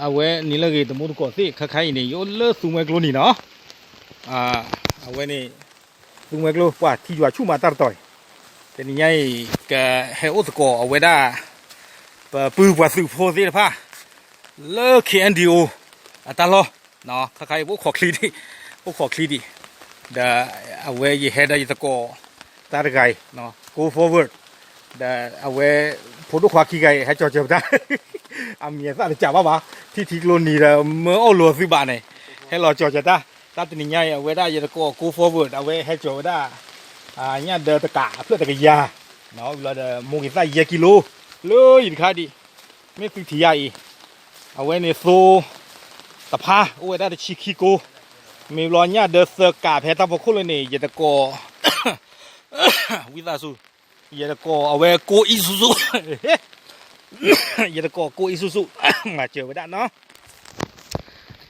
အဝဲန့ၣ်လၢအဂ့ၤ တမူတကိးသ့ၣ် ခါခါအံၤန့ၣ် ယအိၣ်လၢသူမှဲကျိနံၤနီၤ. အဝဲန့ၣ် သူမှဲကျိ ပှၤထံယွၤဆူၣ်မးတၢ်တတီၤအံၤ, တနံၤညါအံၤ ကဟဲအိၣ်သကိးအဝဲဒၣ် ပပုၢ်ပှၤသုးဖိသ့ၣ်တဖၣ် လၢ K N D O အတၢ်လီၢ်, ခါခါအံၤ ပအိၣ်ခိးချံဒံး, အိၣ်ခိးချံဒံး, ဒီးအဝဲယဟဲဒီးယသကိး တၢ်တဂၤအံၤ Go Forward, ဒီးအဝဲ ဖိဒိၣ်ခွါခံဂၤအံၤ ဟဲကၠီၤစၢၤပတၢ်, အမံၤအသၣ်တကးဘၣ်ဘၣ်, ထံထံကျိနံၤဒီး မၢအီၣ်လိာ်အသုးဘၣ်န့ၣ်, ဟဲလီၤကၠီၤစၢၤတၢ်, တၢ်တနံၤညါအံၤ အဝဲဒၣ်ယသကိး Go Forward အဝဲဟဲကၠီၤဝဲဒၣ် ညၣ်ဒၢတကးအဖျၢၣ်တကယၤ, ဝံၤလီၤဒီး မိၢ်ဂ့ၤသၣ်ယဲၢ်ကံလိ, လၢယံၤတခါဒံး, မ့ၢ်သုထံၣ်ယၤအံၤ, အဝဲန့ၣ်သိ တဖါ အိၣ်ဝဲဒၣ်တဆံခံကိ, မ့ၢ်ဘျီညၣ်ဒၢသၢကးဖဲတၢ်ဖီခိၣ်လၢန့ၣ် ယတကိး ဝံသးစူၤ, ယတကိးအဝဲကိးအံၣ်ဆူၣ်ဆူၣ်, ယတကိးကိးအံၣ်ဆူၣ်ဆူၣ်, မၤစၢၤဝဲဒၣ်နီၤ,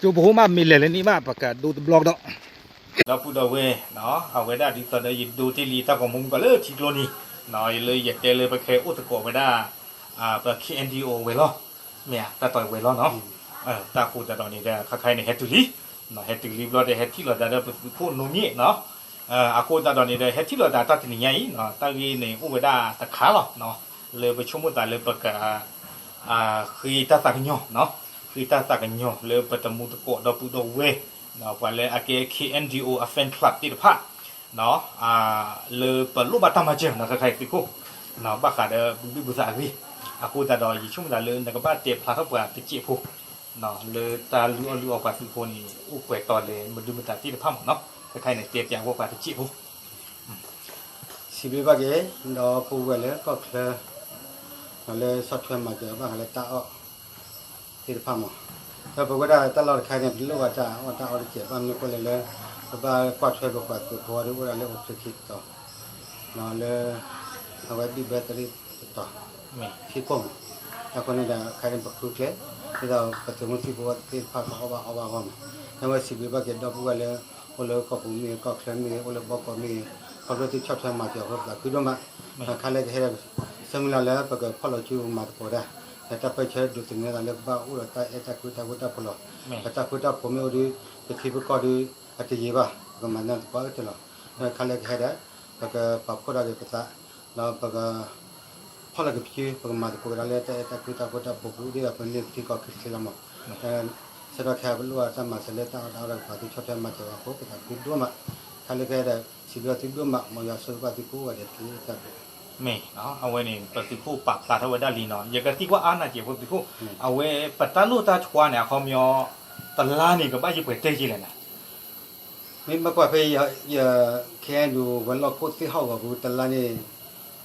ကၠိပဟိမးမ့ၢ်လဲၤလၢန့ၣ်ဘၣ် ပကဒိတဘျီကဒီး ဒီပုၢ်ဒီဝဲၢ်, အဝဲဒၣ်ဒ်သိးဒီးယဒိတ့ၢ်လံတၢ်ဂီၤမူမူကီးလၢထံကျိနံၤ, လၢယတဲလၢပကဟဲအိၣ်သကိးဝဲဒၣ် ပ K N D O ဝဲၤလီၢ်, မ့ၢ်ဧါ တၢ်တီဝဲၤလီၢ်နီၤ, တၢ်ဃိသတးဒီးန့ၣ်ဒီး ခါခါအံၤန့ၣ် ဟဲတုၤလံ, ဟဲတုၤလံဘျီဒီး ဟဲထံၣ်လိာ်သးဒီးပသုးခိၣ်နိမ့ၣ်နီၤ, အဃိသတးဒီးန့ၣ်ဒီး ဟဲထံၣ်လိာ်သးတၢ်တနံၤညါအံၤ, တၢ်ဂ့ၢ်န့ၣ်အိၣ်ဝဲဒၣ်တခါလီၤ, လၢပဆိကမိၣ်သးလၢပက ဃ့တၢ်သးကညီၤ, ဃ့တၢ်သးကညီၤလၢပတမူတကိးဒီပုၢ်ဒီဝဲၢ်, ပှၤလၢအကဲ K N D O အ fan club သ့ၣ်တဖၣ်, လၢပလိၣ်ဘၣ်တၢ်မၤစၢၤနီၤ ခဲခါအံၤသုးခိၣ်, ဘၣ်ဃးဒီးဘုဘ့ၣ်ဘုသးအဂ့ၢ်, အဃိသတးဒီး ယဆိကမိၣ်သးလၢနကဘၣ်တဲဖျါထီၣ်ပှၤတစဲးဖိ, လၢတၢ်လုၢ်အီၣ်လုၢ်အီပှၤသုးဖိန့ၣ် အိၣ်ကွဲးတီၤလဲၤမဒုမတၤသ့ၣ်တဖၣ်မးနီၤ, ခဲခါအံၤန့ၣ် တဲပၠးဝဲပှၤတစဲးဖိ စံးဘျုးဘၣ်က့ၤ ဒီပုၢ်ဝဲၢ်လၢကီၢ်ချၢ, လၢဆီၣ်ထွဲမၤစၢၤဘၣ်ဃးလၢတၢ်အီၣ် သ့ၣ်တဖၣ်မး, ဒီးပဝဲဒၣ်တၢ်လီၢ်တခါန့ၣ် ပလိၣ်ဘၣ်တၢ်အီၣ်တၢ်အီတစဲး ဘၣ်မနုၤအဃိလဲၣ်လၢ ပဘၣ်ကွၢ်ထွဲပပှၤသုးဖိဒီးအိၣ်ဒၣ်လၢအိၣ်ချ့ခံတတီၤ, လၢ အဝဲဘံၣ်ဘၢသရ့ၣ်တတီၤ ထံခိၣ်မး, အဃိန့ၣ်ဒီး ခဲအံၤပဃုကျဲ ဒ်သိးပသုးမုၢ်သံၣ်ဘိသ့ၣ်တဖၣ်ကအီၣ်ဘၣ်အီဘၣ်အဂီၢ်မး, အဝဲစံးဘျုးဘၣ်က့ၤဒီပုၢ်ဝဲၢ်လၢ အိၣ်လၢကီၢ်ပူၤမ့ၢ်ဂ့ၤ ကီၢ်ချၢမ့ၢ်ဂ့ၤ အိၣ်လၢဘီကီၢ်မ့ၢ်ဂ့ၤ, ခီဖျိသုဆီၣ်ထွဲမၤစၢၤအဃိ ပသးခုဒိၣ်မး, ခါလၢကဟဲဒီး ဆၢမုၢ်လၢ်လၢပကဖီၣ်လီၤစုပမၤသကိးဒၣ်, ဒီးတၢ်ပၢၢ်ဆၢဒိးသန့ၤသးလၢပဘၣ်အိၣ်ဒီးတၢ်အဲၣ်တၢ်ကွံတၢ်ဃူတၢ်ဖိးလီၤ, ပတၢ်ဃူတၢ်ဖိးမ့ၢ်အိၣ်ဒီး ပထံပကီၢ်ဒီး အတယံာ်ဘၣ် ပကမၤန့ၢ်သပှၢ်ကတၢၢ်လီၤ, ဒီးခါလၢကဟဲဒီး ပကပာ်ဖှိၣ်ထီၣ်က့ၤပသး, ဒီးပက ဖီၣ်လီၤက့ၤပစု ပကမၤသကိးက့ၤဒီးလၢတၢ်အဲၣ်တၢ်ကွံတၢ်ဃူတၢ်ဖိးပူၤ ဒ်သိးပန့ၢ်ပထံကီၢ်ခံတချ့လီၤမး, ဆၢကတီၢ်ခဲအံၤပလိၣ်ဘၣ်တၢ်မၤစၢၤလၢတၢ်အီၣ်တၢ်အီဒီးပှၤသုးဆီၣ်ထွဲမၤစၢၤအဃိ ပသးခုဒိၣ်မး, ခါလၢကဟဲဒီး စံးဘျုးသုဒိၣ်မး မ်ယွၤဆိၣ်ဂ့ၤဘၣ်သုကိးဂၤဒဲးတက့ၢ် တၢ်ဘျုး မ့ၢ်, အဝဲန့ၣ် ပသုးခိၣ်ပာ်ဖျါထီၣ်ဝဲဒၣ်လံနီၤ, ယကသံကွၢ်အါနာ်က့ၤဖိသုးခိၣ်, အဝဲပတၢ်လိၣ်တၢ်ဆှါန့ၣ် အခီပညီ တလါန့ၣ် ကဘၣ်ယံာ်ပှဲၤတဲက့ၤလဲၣ်နၤ မ့ၢ်ဘၣ်ကွၢ်ဖဲ ယ ခဲအံၤဒုး ဝဲၤလီၢ်ခိၣ်သ့ၣ်ဟီၣ်ဂီၤပူၤ တလါန့ၣ်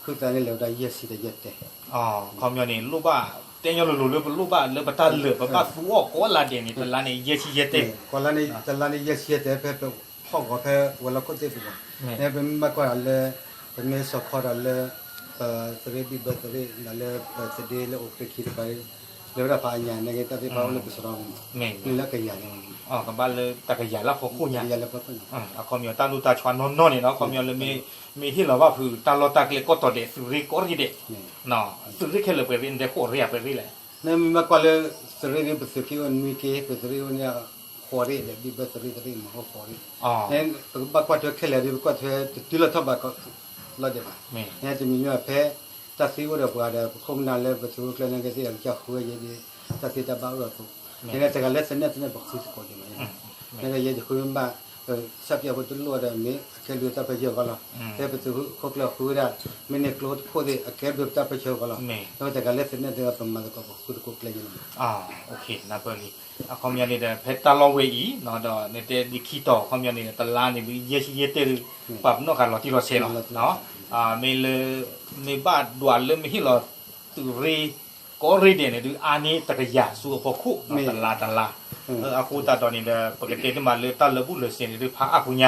ဃုသးန့ၣ်လဲၤဝဲဒၣ်ယဲၢ်ဆံဒီးယဲၢ်တဲာ်, အခီပညီန့ၣ် လိၣ်ဘၣ် တဲညီလိၤလိၤလၢပလိၣ်ဘၣ်လၢပတၢ်လၢာ် ပဘၣ်သူအီၣ်ကိးလါဒဲးန့ၣ် တလါန့ၣ် ယဲၢ်ဆံယဲၢ်တဲာ်, ကိးလါန့ၣ် တလါန့ၣ် ယဲၢ်ဆံယဲၢ်တဲာ် ဖဲပဟီၣ်ဂီၤဖဲဝဲၤလီၢ်ခိၣ်သ့ၣ်ပူၤဘၣ်, န့ၣ်ပမ့ၢ်ဘၣ်ကွၢ်ဒီးလၢ ပမ့ၢ်စိာ်ခီဒီးလၢ ပသရ့ၣ်ဘံၣ်ဘၢသရ့ၣ် ဒီးလၢပသဒ့လၢအိၣ်ချ့ခံတပၤ လၢဝဲဒၣ်ဖးအညါန့ၣ်ဂ့ၤ တၢ်သ့ၣ်တဖၣ်အိၣ်လၢပစရီမး, န့ၣ်လၢကယၤန့ၣ်, ကဘၣ်လၢတၢ်ကယၤလၢအဖီခိၣ်ညါ, လၢဖီခိၣ်ညါ, အခီပညီတၢ်လိၣ်တၢ်ဆှါနီၢ်နီၢ်န့ၣ်နီၤ အခီပညီလၢ မ့ၢ်ဟ့ၣ်လီၤဘၣ်ဖုးတၢ်လီၢ်တၢ်ကျဲကီၢ်တီၤဒဲး သုးရ့ၣ်ကီၢ်ရ့ၣ်ဒဲး, သုးရ့ၣ်ခဲလၢာ်ပှဲၤရ့ၣ် နတဲဃိးရ့ၣ်ဧါ ပှဲၤရ့ၣ်လဲၣ်, နမ့ၢ်ဘၣ်ကွၢ်လၢ သရ့ၣ်ဒ်ပသုးက့အိၣ်နွံက့ ပသရ့ၣ်အိၣ်န့ၣ် ဃိးရ့ၣ်ဒီး ဘံၣ်ဘၢသရ့ၣ်တရ့ၣ်မးအိၣ်ဃိးရ့ၣ်, ပကဘၣ်ကွၢ်ထွဲခဲလၢာ်ဒီး ပကွၢ်ထွဲတတုၤလီၤထီၣ်ဘး လီၤဒဲးဘၣ်, တမံၤမ့ၢ်ဖဲ တၢ်သ့အိၣ်ဒီးပှၤဒီး ပခိၣ်ပနၢ်လၢပသုးခိၣ်ကျၢၢ်န့ၣ်ကသ့ၣ်ဒီး ကစၢ်ဃုဝဲယဲဒီး တၢ်သ့တၢ်ဘၣ်အိၣ်ဒီးအသိး, မ့ၢ်လၢတဂၤလၢသန့ၢ်သန့ၢ် ပဃုသကိးဒံးမး, မ့ၢ်လၢယဲယဃုမ့ၢ်ဘၣ် ပဆၣ်ပျဲဖိတလိၣ်ဒီး မ့ၢ်အကဲဘျုးတၢ်ပၢဆှၢအဂီၢ်လီၤ, ဖဲပသုးခိၣ်ကျၢၢ်ဃုဝဲဒၣ် မ့ၢ်န့ၢ်ကျိတခိၣ်သ့ၣ် အကဲဘျုးတၢ်ပၢဆှၢအဂီၢ်လီၤ, လၢတဂၤလၢသန့ၢ်သ့ၣ်ဒီး ပမၤသကိးပဃုသကိးကျဲန့ၣ်လီၤ, နၢ်ပၢၢ်လံ, အခီပညီန့ၣ်ဒီး ဖဲတၢ်လီၢ်ဝဲအံၤ ဒီးနတဲဒ်ခံတီၤ အခီပညီန့ၣ်ဒီး တလါန့ၣ်ဒုး ယဲၢ်ဆံယဲၢ်တဲာ်ဒုး ပှၤပနီၣ်ဃာ်လီၤတံၢ်လီၤဆဲးလီၤ, မ့ၢ်လၢ မ့ၢ်ဘၣ်ဒွးလၢမ့ၢ်ဟ့ၣ်လီၤ သုးရ့ၣ် ကီၢ်ရ့ၣ်ဒဲးန့ၣ်ဒုး အါန့ၢ်တကယၤဆူအဖီခိၣ် တလါတလါ, အဃိသတးဒီးန့ၣ်ဒီး ပကတဲတမံၤလၢတၢ်လၢာ်ဘူၣ်လၢာ်စဲၤန့ၣ်ဒုး ဖးအါပူၤည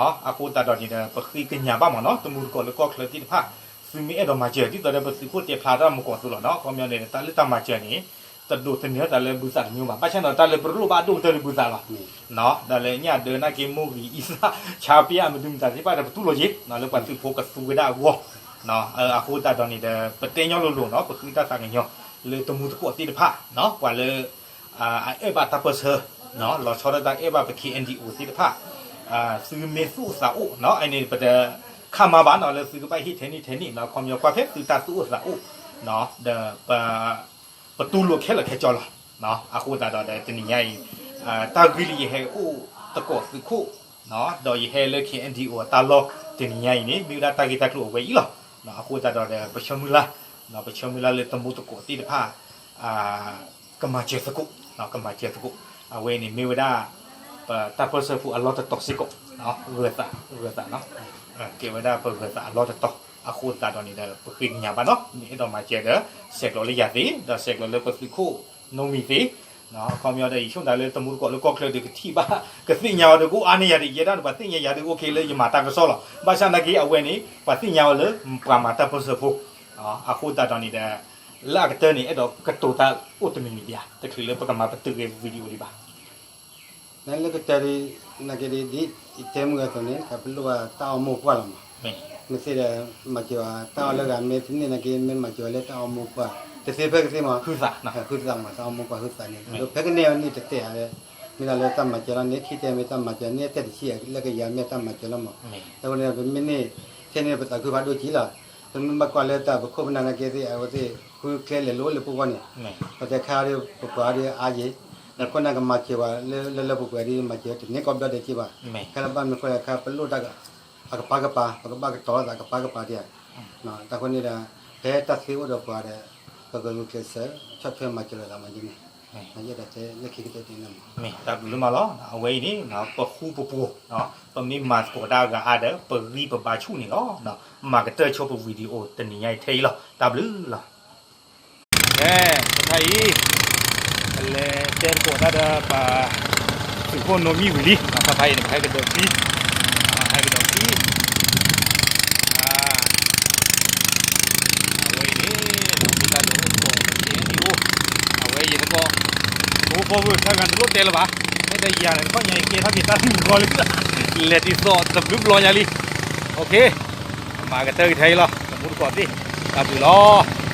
ါ, အဃိသတးဒီးန့ၣ်ဒီး ပဃ့ကညးဘၣ်မးနီၤ တမူတကိးလၢကီၢ်ချၢသ့ၣ်တဖၣ် သုမ့ၢ်အဲၣ်ဒိးမၤစၢၤ ဒ်သိးဒီးပသုးခိၣ်တဲဖျါတၢ်မုၢ်ကီၢ်သူလီၤနီၤ, အခီပညီန့ၣ် တၢ်လၢတၢ်မၤစၢၤန့ၣ် တဒိးသန့ၤတၢ်လၢဘုသးတမံၤဘၣ်, ဘၣ်ဆၣ်န့ၣ် တၢ်လၢပလိၣ်ဘၣ်ဒိၣ်ကတၢၢ်လၢဘုသးလီၤ, ဒီးလၢညၣ်ဒၢနာ်က့မိၢ်ဂံၢ်အံသၣ် ဆါပယၣ်မဒုမတၤသ့ၣ်တဖၣ်ဒီး ပတူၢ်လိာ်က့ၤ လၢပှၤသုးဖိကသူဝဲဒၣ်အဂီၢ်, အဃိသတးဒီးန့ၣ်ဒီး ပတဲညီလိၤလိၤနီၤ ပဃ့တၢ်သးကညီၤ လၢတမူတကိးသ့ၣ်တဖၣ် ပှၤလၢ အအဲၣ်ဘၣ်တၢ်ပၢၢ်ဆၢ, လီၤဆီဒၣ်တၢ်အဲၣ်ဘၣ်ပ K N D O သ့ၣ်တဖၣ်, သုမ့ၢ်သူၣ်အိၣ်သးအိၣ်, အန့ၣ်ပတခါမၤဘၣ်နီၤ လၢသုကဘၣ်ဟ့ၣ်ထဲန့ၣ်ထဲန့ၣ်နီၤ, ခီပညီကွၢ်ဖဲသုတၢ်သူၣ်အိၣ်သးအိၣ်, ဒီး ပတူၢ်လိာ်ခဲလၢာ်ခဲဆ့လီၤ. အဃိသတးဒီးတနံၤညါအံၤ, တၢ်ဂ့ၢ်လၢယဟဲအိၣ်သကိးသုးခိၣ်, ဒီးယဟဲလၢ K N D O အတၢ်လီၢ်တနံၤညါအံၤန့ၣ် မ့ၢ်ဝဲဒၣ်တၢ်ဂ့ၢ်တၢ်ကျိၤအဝဲအံၤလီၤ. အဃိသတးဒီးပဆၢမုၢ်လၢ်, ပဆၢမုၢ်လၢ်လၢတမူသကိးသ့ၣ်တဖၣ် ကမၤစၢၤသကိး, ကမၤစၢၤသကိး, အဝဲန့ၣ်မ့ၢ်ဝဲဒၣ် ပတၢ်ပၢၢ်ဆၢဖိအလီၢ်တတီၤစ့ၢ်ကီး, ဂၢၤသး, ဂၢၤသး, ကဲဝဲဒၣ်ပဂၢၤသးအလီၢ်တတီၤ, အဃိသတးဒီးန့ၣ်ဒီး ပဃ့ကညးဘၣ်နီၤ, မ့ၢ်အဲၣ်ဒိးမၤစၢၤဒီး ဆဲးကျိးလၢယၤသ့, ဒီးဆဲးကျိးလၢပသုးခိၣ်နိမံၤသ့, ခီပညီဒီးယဆိကမိၣ်လၢတမူသကိးလၢကီၢ်ချၢဒီးကထံၣ်ဘၣ်, ကသ့ၣ်ညါအီၤဒီးကအိၣ်အါန့ၢ်ယၤဒ်ယဲဒၣ်ဒီး ပှၤသ့ၣ်ညါယၤဒီးအိၣ်ခ့လၢယမၤတၢ်ကစီၣ်လီၤ. ဘၣ်ဆၣ်နာ်က့အဝဲန့ၣ် ပှၤသ့ၣ်ညါအီၤလၢပှၤမၤတၢ်ပၢၢ်ဆၢဖိ, အဃိသတးဒီးန့ၣ်ဒီး လၢအကတၢၢ်န့ၣ် အဲၣ်ဒိးကတိၤတၢ်အိၣ်တမံၤမံၤဒံးဧါ, တချုးလၢပကမၤပတုာ်ဂ့ၤ video ဒံးဘၣ်. နလၢကတၢၢ်ဒ် နာ်က့ဒ် ဒ်ယတဲမုၢ်ဂီၤအသိးန့ၣ် ပလိၣ်ဘၣ်တၢ်အီၣ်မိၢ်ပှၢ်လီၤမး, မ့ၢ်သ့ဒီး မၤစၢၤဘၣ်တၢ်အီၣ်လၢဂၤ မ့ၢ်တန့ၢ်နာ်က့ မ့ၢ်မၤစၢၤဘၣ်လၢတၢ်အီၣ်မိၢ်ပှၢ် တသ့ဖဲကသ့မး, ဟုသးမး တၢ်အီၣ်မိၢ်ပှၢ်ဟုသးန့ၣ် ဒီးဖဲကန့ၢ်အနံၣ်တတဲာ်ဧါ, မ့ၢ်ဒၣ်လၢတၢ်မၤစၢၤလီၤန့ၣ် ခံတဲမ့ၢ်တၢ်မၤစၢၤန့ၣ် အတဲတဆံလၢကယၤမ့ၢ်တၢ်မၤစၢၤလီၤမး, တၢ်ဝဲန့ၣ် ပမ့ၢ်န့ၢ် ထဲန့ၣ်ပသးခုဖးဒိၣ်ကံလီၤ, ပမ့ၢ်ဘၣ်ကွၢ်လၢတၢ်ပခိၣ်ပနၢ်နာ်က့သ့ၣ် အဝဲသ့ၣ် ဃုကျဲလဲၤလိာ်လၢပဂီၢ်န့ၣ်, ပတဲခါဒီး ပကွၢ်ဒီးအါယံၤ, ဒီးခိၣ်နၢ်ကမၤစၢၤဘၣ်လၢလၢပှဲၤပှဲၤဒီး မၤစၢၤတန့ၢ်ကီးဘျီဒဲးက့ဘၣ်, ခဲလၢာ်ဘၣ်မနုၤဃိလဲၣ်ခါ ပလိၣ်တၢ် အကပၤကပၤ ပကဘၣ်ကတီၤလိာ်သးကပၤကပၤဒံးဧါ, တၢ်ဃိန့ၣ်ဒီး ဖဲတၢ်သ့အိၣ်ဒီးပှၤဒီး ပကဂုာ်ကျဲးစၢး ဆီၣ်ထွဲမၤစၢၤလိာ်သးမးန့ၣ်, ယအဲၣ်ဒိးတဲလၢခံကတၢၢ်ဒ်န့ၣ်မး, မ့ၢ်တၢ်ဘျုးလၢမးလီၤ. အဝဲအံၤန့ၣ် ပဃူပပှီၤ, ပမ့ၢ်မၤသကိးတၢ်အဂၤအါဒီး ပဂံၢ်ပဘါဆူၣ်န့ၣ်လီၤ. မၤကတၢၢ်ဆိပ video တနံၤညါအံၤထဲအံၤလီၤ. တၢ်ဘျုးလီၤ. ကဲ တခါအံၤ ပလဲၤတဲသကိးတၢ်ဒီးပှၤ သုးခိၣ်နိမံၤဝံၤလံ, ဖဲဖဲအံၤန့ၣ် ပဟဲကဒီးခံ, ဟဲကဒီးခံ, အဝဲအံၤန့ၣ် ဒီးဖိသၣ်လၢအိၣ်သကိး K N D O အဝဲအံၤသကိး ပအိၣ်ဖီဝဲဖဲဂၤတလိၣ်တဲလၢၤဘၣ်, မ့ၢ်တယၤန့ၣ် တခီညါအံၤကဲထီၣ်က့ၤတၢ်လုၢ်ဂီၤလံ, လဲၤတံၤသီၣ်တဘျုးဘျီညါလံ. မၤကတၢၢ်က့ၤထဲအံၤလီၤ တမူတကိးသ့ၣ်, တၢ်ဘျုးလီၤ.